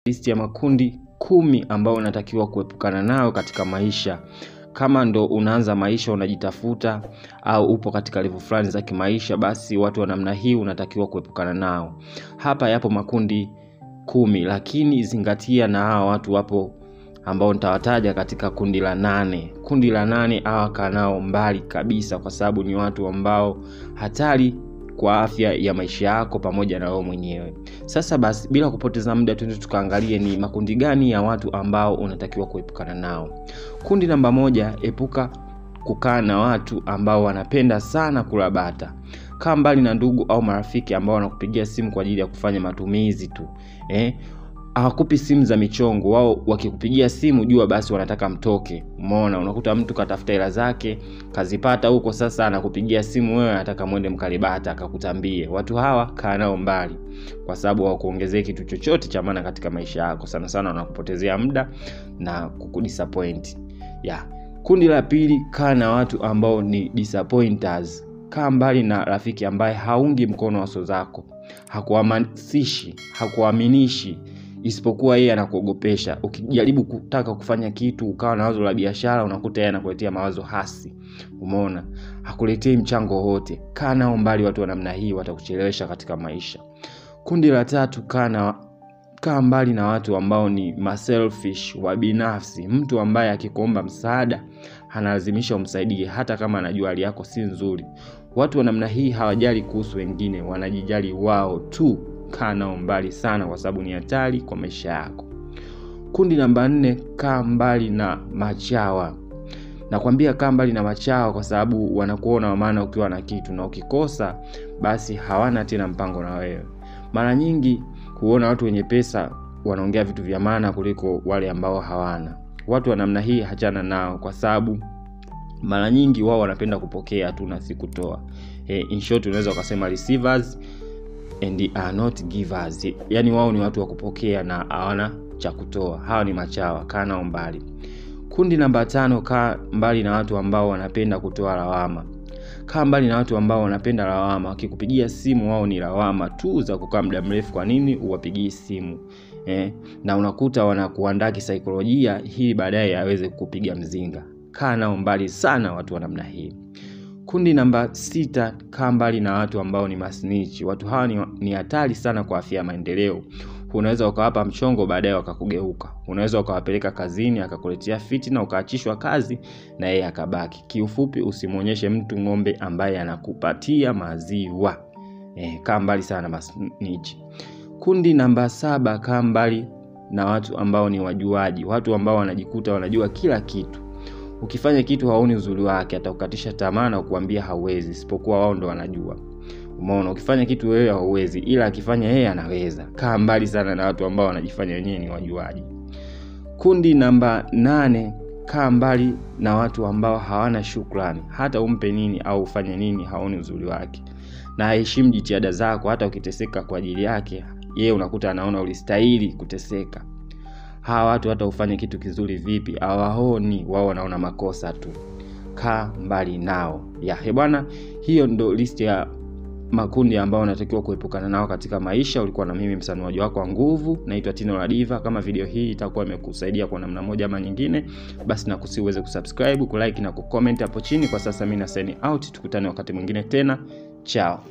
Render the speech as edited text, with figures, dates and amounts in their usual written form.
Listi ya makundi 10 ambao unatakiwa kuepukana nao katika maisha. Kama ndo unaanza maisha unajitafuta au upo katika level fulani za kimaisha, basi watu wa namna hii unatakiwa kuepukana nao. Hapa yapo makundi 10, lakini zingatia na hawa watu wapo ambao nitawataja katika kundi la 8. Kundi la 8 hawa kaa nao mbali kabisa, kwa sababu ni watu ambao hatari kwa afya ya maisha yako pamoja na wewe mwenyewe. Sasa basi, bila kupoteza muda, twende tukaangalie ni makundi gani ya watu ambao unatakiwa kuepukana nao. Kundi namba 1, epuka kukaa na watu ambao wanapenda sana kula bata. Kaa mbali na ndugu au marafiki ambao wanakupigia simu kwa ajili ya kufanya matumizi tu. Hawakupi simu za michongo. Wao wakikupigia simu jua basi wanataka mtoke. Umeona, unakuta mtu katafuta hela zake, kazipata huko, sasa anakupigia simu wewe anataka muende mkalibata akakutambie. Watu hawa kaa nao mbali, kwa sababu hawakuongezei kitu chochote cha maana katika maisha yako. Sana sana wanakupotezea muda na kukudisappoint. Kundi la pili, kaa na watu ambao ni disappointers. Kaa mbali na rafiki ambaye haungi mkono wazo zako, hakuhamasishi, hakuaminishi, isipokuwa yeye anakuogopesha. Ukijaribu kutaka kufanya kitu ukawa na wazo la biashara, unakuta yeye anakuletea mawazo hasi. Umeona, hakuletei mchango wote. Kaa nao mbali watu wa namna hii, watakuchelewesha katika maisha. Kundi la tatu, kaa mbali na watu ambao ni maselfish, wa binafsi. Mtu ambaye akikuomba msaada analazimisha umsaidie hata kama anajua hali yako si nzuri. Watu wa namna hii hawajali kuhusu wengine, wanajijali wao tu. Kaa nao mbali sana, kwa sababu ni hatari kwa maisha yako. Kundi namba 4, kaa mbali na machawa. Nakwambia kaa mbali na machawa kwa sababu wanakuona maana ukiwa na kitu, na ukikosa basi hawana tena mpango na wewe. Mara nyingi kuona watu wenye pesa wanaongea vitu vya maana kuliko wale ambao hawana. Watu wa namna hii hachana nao, kwa sababu mara nyingi wao wanapenda kupokea tu na si kutoa. In short unaweza ukasema receivers and are not givers. Yani wao ni watu wa kupokea na hawana cha kutoa. Hawa ni machawa, kaa nao mbali. Kundi namba 5, kaa mbali na watu ambao wanapenda kutoa lawama. Kaa mbali na watu ambao wanapenda lawama. Wakikupigia simu wao ni lawama tu za kukaa muda mrefu, kwa nini uwapigie simu? Na unakuta wanakuandaa kisaikolojia hii baadaye aweze kukupiga mzinga. Kaa nao mbali sana watu wa namna hii. Kundi namba 6, kaa mbali na watu ambao ni masnitch. Watu hawa ni hatari sana kwa afya ya maendeleo. Unaweza ukawapa mchongo baadaye wakakugeuka. Unaweza ukawapeleka kazini akakuletea fitina ukaachishwa kazi na yeye akabaki. Kiufupi, usimuonyeshe mtu ng'ombe ambaye anakupatia maziwa. Kaa mbali sana na masnitch. Kundi namba 7, kaa mbali na watu ambao ni wajuaji. Watu ambao wanajikuta wanajua kila kitu. Ukifanya kitu haoni uzuri wake, atakukatisha tamaa na kukuambia hauwezi, isipokuwa wao ndo wanajua. Umeona, ukifanya kitu wewe hauwezi, ila akifanya yeye anaweza. Kaa mbali sana na watu ambao wanajifanya wenyewe ni wajuaji. Kundi namba 8, kaa mbali na watu ambao hawana shukrani. Hata umpe nini au ufanye nini haoni uzuri wake, na haheshimu jitihada zako. Hata ukiteseka kwa ajili yake, yeye unakuta anaona ulistahili kuteseka. Hawa watu hata ufanye kitu kizuri vipi hawaoni, wao wanaona makosa tu. Kaa mbali nao. Bwana, hiyo ndo list ya makundi ambao unatakiwa kuepukana nao katika maisha. Ulikuwa na mimi msanuaji wako wa nguvu, naitwa Tino La Diva. Kama video hii itakuwa imekusaidia kwa namna moja ama nyingine, basi nakusihi uweze kusubscribe, kulike na kucomment hapo chini. Kwa sasa mimi na sign out, tukutane wakati mwingine tena. Ciao.